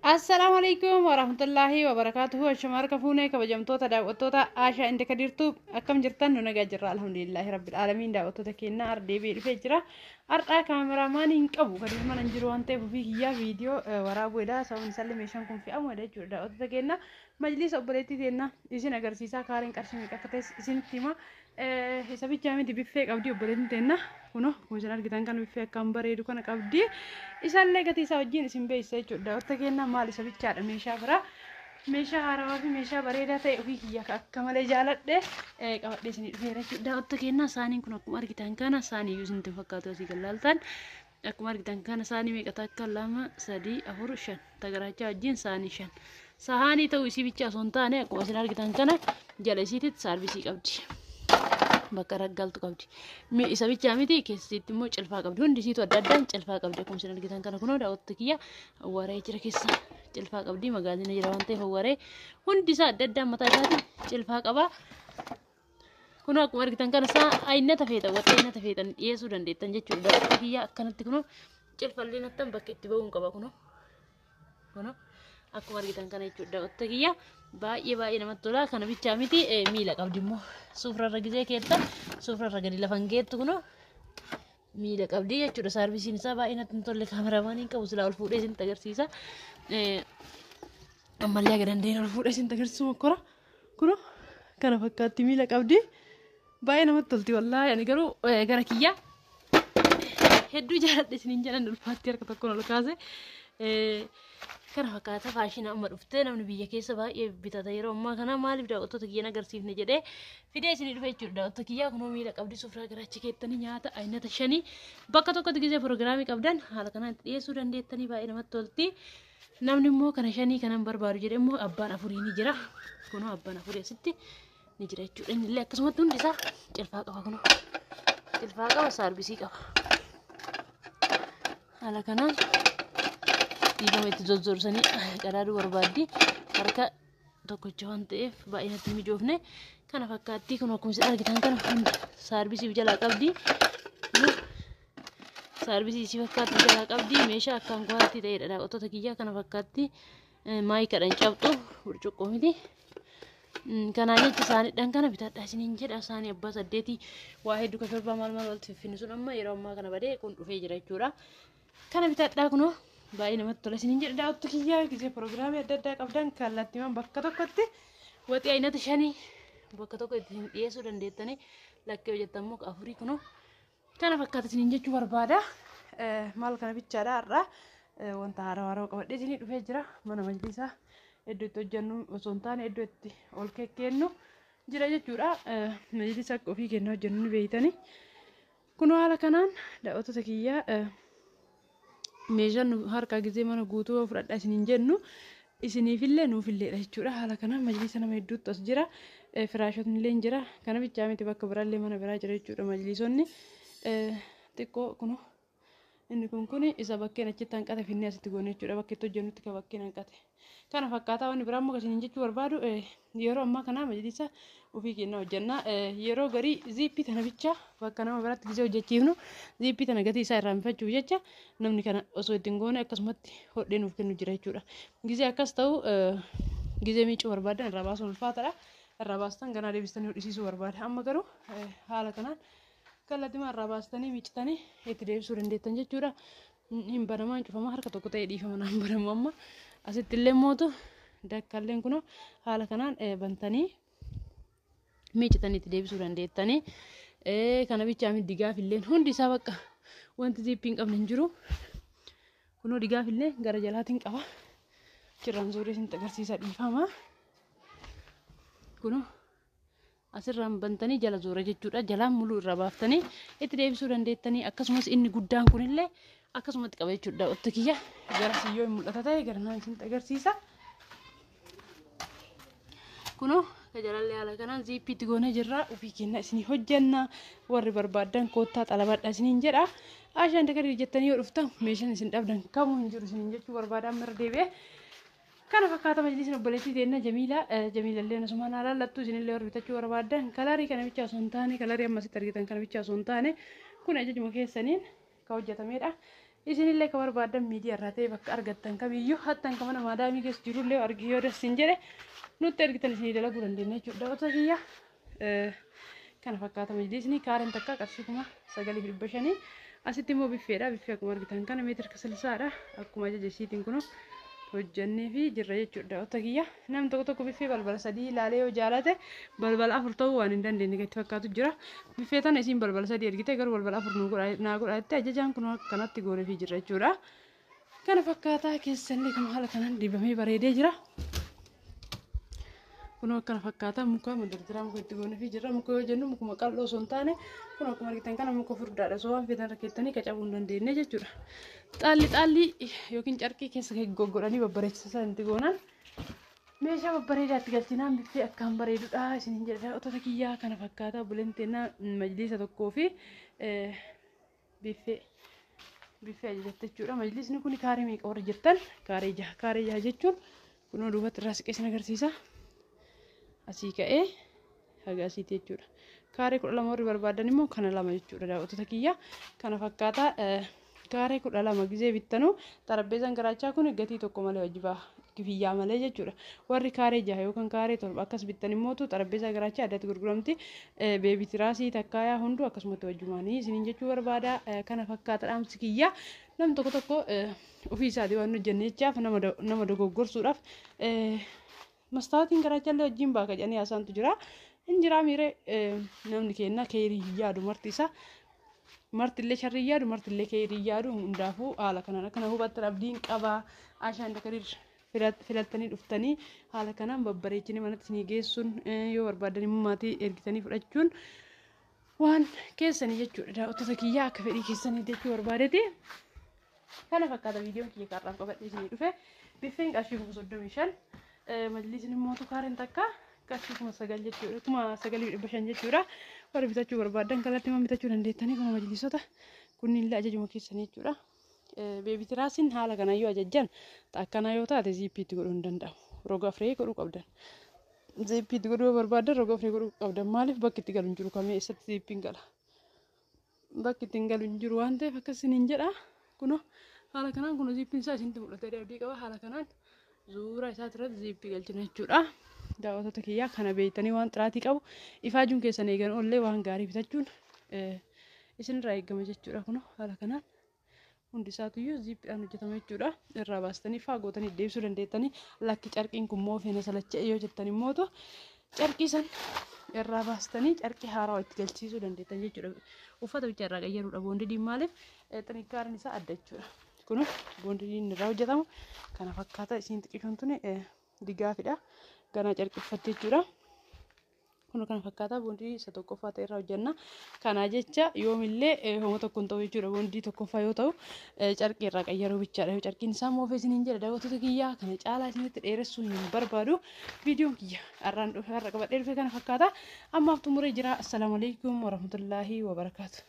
Assalaamu alaikum warahmatullaahi wabarakaatuhu. Ashama harka fuunee kabajamtoota daawwattoota Aashaa Inda Kadirtuu, akkam jirtan? Nu nagaa jirra, alhamdulillaahi rabbil aalamiin. Daawwattoota keenya, ardeebi'ee dhufee jira. Har'aa kaameraamaanii hin qabu, Kadir mana hin jiru waan ta'eef ofii kiyyaa viidiyoo waraabuudha. Sababni isaallee meeshaan kun fe'amuudha jechuudha. Daawwattoota keenya, majliisa obboleettii teenna isin agarsiisaa, kaareen qarshii meeqa akka ta'es isinitti hima. Isa bichaa miti, biffee qabdi obboleettiin teenna. Kunoo akkuma isin argitan kana biffee akkaan bareedu kana qabdi. Isaallee gatii isaa wajjin isin beeksisa jechuudha. Daawwattoota keenya, maal isa bichaadha, meeshaa biraa. Meeshaa haarawaa fi meeshaa bareedaa ta'e ofii kiyya akka malee jaaladhe qabadhee isinii dhufeera jechuudha. Daawwattoota keenya, saaniin kun akkuma argitan kana saanii iyyuu isinitti fakkaatu asii gallaaltan. Akkuma argitan kana saanii meeqa? Takka, lama, sadii, afur, shan. Tagaraachaa wajjin saanii shan. Sahaanii ta'uu isii bichaa osoo hin taane, akkuma isin argitan kana jala isiititti saarbisii qabdi. Bakka raggaltu qabdi. Isa bichaa miti, keessatti immoo cilfaa qabdi. Hundi isiitu adda addaan cilfaa qabdi. Akkuma isin argitan kana kunoo, daawwattoota kiyya, awwaaree jira keessa, cilfaa qabdi. Magaazina jira waan ta'eef awwaaree hundi isaa adda addaan mataa isaatiin cilfaa qaba. Kunoo akkuma argitan kana isaa aynata feetan, waxii aynata feetan dhiyeessuu dandeettan jechuudha. Daawwattoota kiyya, akkanatti kunoo cilfallee nattan bakka itti ba'uun qaba kunoo. Kunoo akkuma argitan kana jechuudha. Daawwattoota kiyya, baay'ee baay'ee namatti tola. Kana bichaa miti, miila qabdi immoo. Suufrarra gizee keetta suufrarra gadi lafan geettu, kunoo miila qabdi jechuudha. Saarvisiin isaa baay'ee natti hin tolle, kaameraamaaniin qabu silaa ol fuudhee isinitti agarsiisa. Ammallee aga dandeenye ol fuudhee isinitti agarsiisu mokkora. Kunoo kana fakkaatti, miila qabdi. Baay'ee namatti tolti wallaahi, ani garuu gara kiyyaa hedduu jaaladhe isiniin jedhan, ulfaatti harka tokkoon ol kaase. Kana fakkaata, faashina amma dhuftee namni biyya keessa baay'ee bitata yeroo ammaa kana. Maaliif daawwattoota kiyyan agarsiifne jedhee fidee isinii dhufe jechuudha. Daawwattoota kiyyaa, kunoo miila qabdi, sufraa garaacha keettanii nyaata aynata shanii bakka tokkotti gizee piroogiraamii qabdan haala kanaan itti dhiyeessuu dandeettanii, baay'ee namatti tolti. Namni immoo kana shanii kanan barbaadu jedhe immoo abbaan afurii ni jira. Kunoo abbaan afurii asitti ni jira jechuudha. Inni illee akkasumatti hundi isaa cilfaa qaba kunoo. Cilfaa qaba, saarbisii qaba. Haala kanaan dhiifama itti zozzorsanii qadaaduu barbaaddi. Harka tokkocha waan ta'eef baay'ee natti mijoofne. Kana fakkaatti, kun akkuma isin argitan kana hundi saarbisiif jalaa qabdi. Saarbisii isii fakkaatti jalaa qabdi. Meeshaa akkaan kwaalitii ta'edha, daawwattoota kiyyaa, kana fakkaatti. Maayikaadhaan cabxu, burcuqqoo miti. Kanaa jecha isaaniidhaan kana bitadha isiniin jedha. Isaanii abbaa saddeetii waa hedduu ka shorbaa maal maal walitti fiffinni sun amma yeroo ammaa kana badee kun dhufee jira jechuudha. Kana bitadhaa, kunoo baay'ee namatti tola isiniin jedha. Daawwattoota kiyyaa, gisee piroogiraamii adda addaa qabdan kallattiiwwan bakka tokkotti waxii aynata shanii bakka tokko ittiin dhiyeessuu dandeettanii, lakkee hojjettan immoo afurii, kunoo kana fakkaata isiniin jechuu barbaada. Maal kana bichaadha, har'a wanta haarawaa haarawaa qabadhee isinii dhufee jira. Mana majlisaa iddoo itti hojjennu osoo hin taane iddoo itti ol kekkennu jira jechuudha. Majlisa akka ofii kennaa hojjennu ni beeytanii. Kunoo haala kanaan, daawwattoota kiyyaa, meeshaan nu harkaa gizee mana guutuu fudhadha isiniin jennu isiniifillee nuufilleedha jechuudha. Haala kanaan majlisa nama hedduutu as jira. Firaashotni illee jira. Kana bichaa miti, bakka biraallee mana biraa jira jechuudha majlisonni. Xiqqoo kunoo inni kun kuni isa bakkeen achitti hanqate finnee asitti goone jechuudha. Bakka itti hojjennutti ka bakkeen hanqate. Kana fakkaataa wanni biraa immoo isiniin jechuu barbaadu, yeroo ammaa kana majlisa ofii kennaa hojjenna. Yeroo garii ziippii tana bichaa bakka nama biratti gisee hojjechiifnu, ziippii tana gatii isaa irraanfachuuf jecha namni kana osoo ittiin goone akkasumatti hodhee nuuf kennu jira jechuudha. Gisee akkas ta'u, gisee miicuu barbaadan irraa baasuun ulfaataadha. Irraa baastan ganaa deebistanii hodhisiisuu barbaada. Amma garuu haala kanaan kallattimaa irraa baastanii miicitanii itti deebisuu dandeettan jechuudha. Hin banamaa, hin cufamaa, harka tokko ta'ee dhiifama naan banamu amma. Asitti illee mootu dakkalleen kunoo haala kanaan bantanii miicitanii itti deebisuu dandeettanii. Kana bichaa miti, digaaf illee hundi isaa bakka wanti ziippii hin qabne hin jiru. Kunoo digaaf illee gara jalaatiin qaba. Achirraan suurri isinitti agarsiisa, dhiifama. Kunoo asirraan bantanii jala zoora jechuudha. Jalaan muluu irraa baaftanii itti deebisuu dandeettanii, akkasumas inni guddaan kunillee akkasumatti qaba jechuudha. Daawwattoota kiyya, gara siyyoo hin mul'ata ta'e gara naan isinitti agarsiisa. Kunoo jalallee haala kanaan ziippiitti goonee jirra. Ofii kenna isinii hojjenna. Warri barbaaddan koottaa xalabadha isiniin jedha. Ashaan dakarii jettanii yoo dhuftan meeshaan isin dhabdan kamuu hin jiru isiniin jechuu barbaada amma irra deebi'ee. Kana fakkaata majlisni obboleettii teenna Jamiila. Jamiilallee asumaan haa laallattu, isinillee warri bitachuu barbaaddan kalarii kana bichaa osoo hin taane, kalarii amma asitti argitan kana bichaa osoo hin taane, kun ajajuma keessaniin kan hojjetamedha. Isinillee ka barbaadan miidiyaa irraa ta'e bakka argattan kamiyyuu hattan ka mana maadaamii keessa jirullee argi yoo dassin jedhe nutti ergitan isinii dalaguu dandeenya jechuudha. Daawwattoota kiyya, kana fakkaata majlisni kaareen takka qarshii 9500. Asitti immoo biffeedha. Biffee akkuma argitan kana meetira 60dha. Akkuma ajaja isiitiin kunoo hojjannee fi jirra jechuudha. Daawwattoota kiyya, namni tokko tokko biffee balbala sadii ilaalee yoo jaalate balbala afur ta'uu waan hin dandeenye itti fakkaatu jira. Biffee tana isiin balbala sadii ergite garuu balbala afur naa godha jettee ajajaan kun akkanatti goonee fi jirra jechuudha. Kana fakkaataa keessallee kan haala kanaan dibamee bareedee jira. Kunoo akkana fakkaata, muka madardiraa muka itti goonee fi jirra. Muka yoo jennu mukuma qal'oo osoo hin taane kun akkuma argitan kana muka furdaadha. Osoo waan feetan rakkeettanii qacabuu hin dandeenye jechuudha. Xaalli xaalli yookiin carqii keessa goggodhanii babbareechisan itti goonan meeshaa babbareedaa itti galchinaan biffee akkaan bareedudha isiniin jedha. Daawwattoota kiyyaa, kana fakkaata buleenteenna majliisa tokkoo fi biffee ajajatte jechuudha. Majlisni kun kaaree meeqa warra jirtan? Kaaree 6. Kaaree 6 jechuun kunoo duubatti irraa siqee isin agarsiisa. Asii ka'ee haga asiiti jechuudha. Kaaree 12 warri barbaadan immoo kana lama jechuudha. Daawwattoota kiyya, kana fakkaata. Kaaree 12 gizee bittanuu xarapheezaan garaachaa kun gatii tokko malee wajjibaa kifiyyaa malee jechuudha. Warri kaaree 6 yookaan kaaree 7 akkas bittan immootu xarapheezaa garaachaa addatti gurguramti. Beebii tiraasii takkaayaa hunduu akkasumatti wajjumaanii isiniin jechuu barbaada. Kana fakkaata dhaamsi kiyya. Namni tokko tokko ofii isaatii waan hojjenne jechaaf nama dogoggorsuudhaaf mastaatiin garaachallee wajjin baaka jedhanii haasaantu jira. Hin jiraa miiree namni kenna keerii hin yaadu marti isaa. Martillee sharrii yaadu, martillee keerii yaadu. Hundaafuu haala kanaan akkana hubattan abdiin qaba. Ashaan Dakariir filattanii dhuftanii haala kanaan babbareechanii manatti isinii geessuun, yoo barbaadan immoo maatii ergitanii fudhachuun waan keessanii jechuudha. Daawwattoota kiyyaa, akka fedhii keessanii jechuu barbaadeeti. Kana fakkaata viidiyoon kiyya kaarraaf qabadhee isinii dhufe. Biffeen qarshii 35,000. Majlisni immoo kaareen takka qarshii 9000 jechuudha. 9500 jechuudha. Warri bitachuu barbaadan kallattii bitachuu dandeettanii. Kun majlisota kunniin illee ajajuma keessanii jechuudha. Beebii tiraasiin haala kanaan yoo ajajjan akkanaa yoo taate ziippiitti godhuu hin danda'amu. Roga afree godhuu qabdan. Ziippiitti godhuu yoo barbaadan roga afree godhuu qabdan. Maaliif? Bakki itti galu hin jiru, kamee eessatti ziippiin gala? Bakki ittiin galu hin jiru waan ta'eef akkasiniin jedha. Kunoo haala kanaan kun ziippiin isaa isinitti mul'atee abdii qaba. Haala kanaan zuuraa isaa irratti ziippii galchina jechuudha. Daawwattoota kiyyaa, kana beektanii waan xiraatii qabu ifaajuun keessan eegan oollee waan gaarii bitachuun isinirraa eegama jechuudha. Kunoo haala kanaan hundi isaatuyyuu ziippiidhaan hojjetama jechuudha. Irraa baastanii faa gootanii deebisuu dandeettanii. Lakki, carqiin kun moo feena salacha'e yoo jettan immootu carqii san irraa baastanii carqii haarawaa itti galchiisuu dandeettan jechuudha. Uffata bicha irraa qayyaruudha boondidiin, maaliif xinnikkaariin isaa adda jechuudha. Kun boondidiin irraa hojjetamu kana fakkaata. Isiin xiqqishoon tuni digaafidha. Ganaa carqii uffatte jechuudha. Kun kana fakkaata, boondii isa tokkoffaa ta'e irraa hojjenna. Kana jecha yoomillee homa tokko hin ta'u jechuudha. Boondii tokkoffaa yoo ta'u carqii irraa qayyaruu bichaadha. Yoo carqiin isaa moofee isiniin jedha. Daawwattoota kiyyaa, kana caalaa isinitti dheeressuu hin barbaadu. Viidiyoon kiyya har'aan dhufe, har'a qabadhee dhufe kana fakkaata. Ammaaf xumuree jira. Assalaamu alaikum warahmatullaahi wabarakaatu.